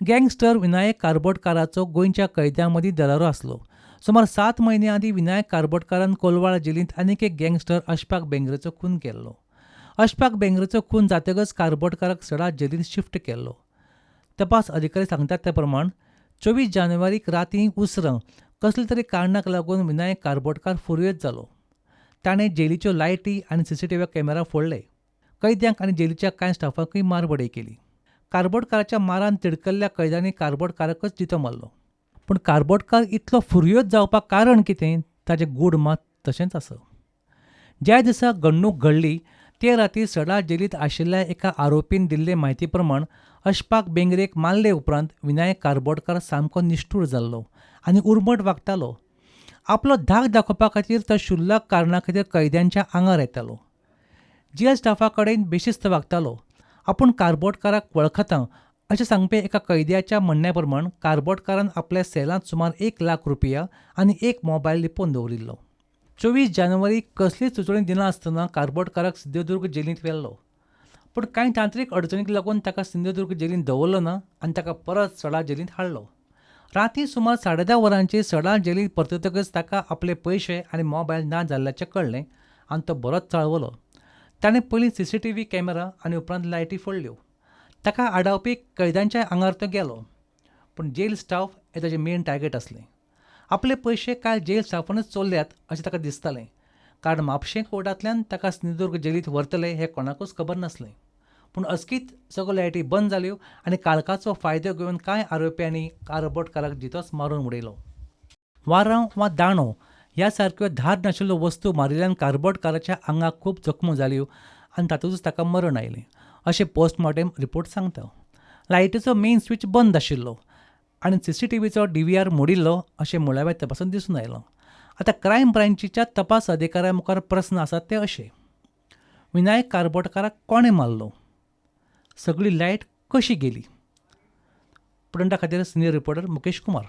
Gangster Vinayak कार्बोटकाराचो गोंयच्या कैद्यां मदीं दरारो आसलो. सुमार 7 म्हयने आदीं विनायक कार्बोटकारान कोलवाळ जेलींत आनीक एक गँगस्टर अशफाक बेंगरेचो खून केल्लो. अशफाक बेंगरेचो खून जातकच कार्बोटकाराक सडा जेलींत शिफ्ट केल्लो. तपास अधिकारी सांगतात ते प्रमाण 24 जानेवारीक रातीं उसरां कसले तरी कारणाक लागून विनायक कार्बोटकार फुरयेद जालो. ताणें जेलीच्यो लायटी आनी सीसीटीव्ही कॅमेरा फोडले. कैद्यांक आनी जेलीच्या कांय स्टाफाकूय मारबडय केली. कार्बोटकाराच्या मारान तिडकल्ल्या कैद्यांनी कार्बोटकाराकच जितो मारलो. पूण कार्बोटकार इतलो फुरयोद जावपाक कारण कितें ताचें गूढ मात तशेंच आसा. ज्या दिसा घडणूक घडली ते राती सडा जेलींत आशिल्ल्या एका आरोपीन दिल्ले म्हायती प्रमाण अशफाक बेंगरेक मारले उपरांत विनायक कार्बोटकार सामको निश्ठूर जाल्लो आनी उर्मट वागतालो. आपलो धाक दाखोवपा खातीर तो शुल्लक कारणा खातीर कैद्यांच्या आंगार येतालो. जेल स्टाफा कडेन बेशिस्त वागतालो. आपूण कार्बोटकाराक वळखता अशें सांगपी एका कैद्याच्या म्हणण्या प्रमाण कार्बोटकारान आपल्या सेलांत सुमार 1 लाख रुपया आनी एक मोबायल लिपोवन दवरिल्लो. 24 जानेवारी कसलीच सुचोवणी दिनासतना कार्बोटकाराक सिंधुदुर्ग जेलींत व्हेल्लो. पूण कांय तांत्रीक अडचणीक लागून ताका सिंधुदुर्ग जेलींत दवरलो ना आनी ताका परत सडा जेलींत हाडलो. राती सुमार 10:30 वरांचेर सडा जेलींत परततकच ताका आपले पयशे आनी मोबायल ना जाल्ल्याचें कळ्ळें आनी तो बरोच चाळवलो. ताणें पयलीं सीसीटीव्ही कॅमेरा आनी उपरांत लायटी फोडल्यो. ताका आडावपी कैद्यांच्या आंगार तो गेलो. पूण जेल स्टाफ हें ताचें मेन टार्गेट आसलें. आपले पयशे कांय जेल स्टाफानूच चोरल्यात अशें ताका दिसतालें. कारण म्हापशें कोर्टांतल्यान ताका सिंधुदुर्ग जेलींत व्हरतले हें कोणाकूच खबर नासलें. पूण अचकीत सगळ्यो लायटी बंद जाल्यो आनी काळखाचो फायदो घेवन कांय आरोप्यांनी कार्बोटकाराक जितोच मारून उडयलो. वारांव वा दांडो ह्या सारक्यो धार नाशिल्ल्यो वस्तू मारिल्ल्यान कार्बोटकाराच्या आंगाक खूब जखमो जाल्यो आनी तातूंतच ताका मरण आयलें अशें पोस्टमॉर्टेम रिपोर्ट सांगता. लायटीचो मेन स्विच बंद आशिल्लो आनी सीसीटीव्हीचो डीव्हीआर मोडिल्लो अशें मुळाव्या तपासांत दिसून आयलां. आतां क्रायम ब्रांचीच्या तपास अधिकाऱ्या मुखार प्रस्न आसात ते अशे: विनायक कार्बोटकाराक कोणें मारलो? सगळी लायट कशी गेली? प्रुडंटा खातीर सिनियर रिपोर्टर मुकेश कुमार.